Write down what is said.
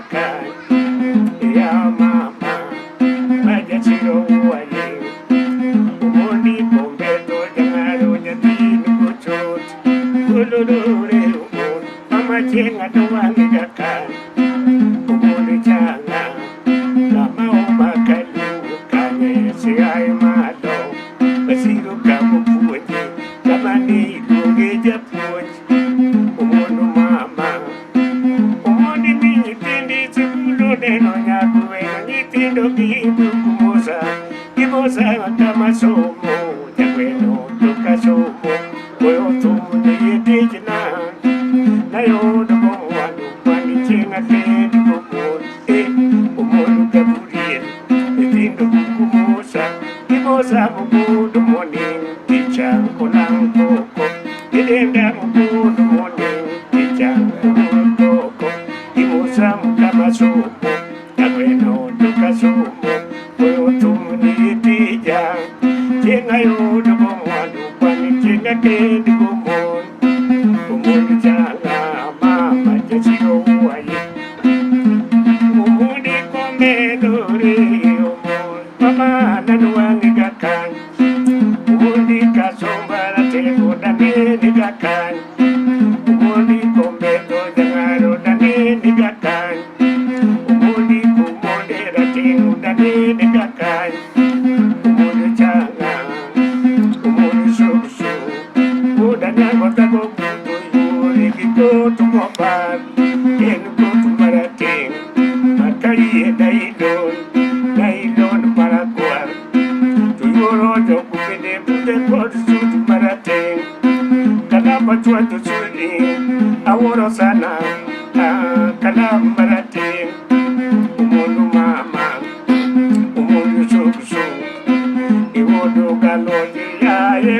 kaka ya mama majachiro waye Omondi kombeto jang'ado nyathini kochot Gololore omon mama chieng' adowang'e kaka Omondi changa kama omaka luo kanye siaye malo Masiro kama puonje kama ne iluonge japuonj Omondo mama Omondi mi nyithindi sikul oneno nyagweno nyithindo gi buku mosa gimosa kama somo jagweno to ka somo goyo thum ne tijna nayudo go mwandu mani chieng' ated gomon e omondo Gabriel nyithindo buku mosa gimosa mogudo moning ticha olang' koko gidenda mogudo moning ticha olang' koko gimosa kama somo jagweno to ka somo goyo thum ne tija chieng' ayudo go mwandu kwani chieng' akend gomon omondo changa mama jachiro waye Omondi komedore omon mama nanwang'e kakan Omondi kasomba ratego danene kakan Omondi kombeto jang'aro danene kakan Omondi komonde ratego danene kakan Omondi changa Omondi suksu Udanyango tago buto yore gi koto mobar En koto marateng' makaiye nailon nailon marakwar to yuoro jogo bende budhe kod sut marateng' kalam achwato sulni awuoro sana ah, kalam marateng' omondo mama omondo suksu iwodo galoje yaye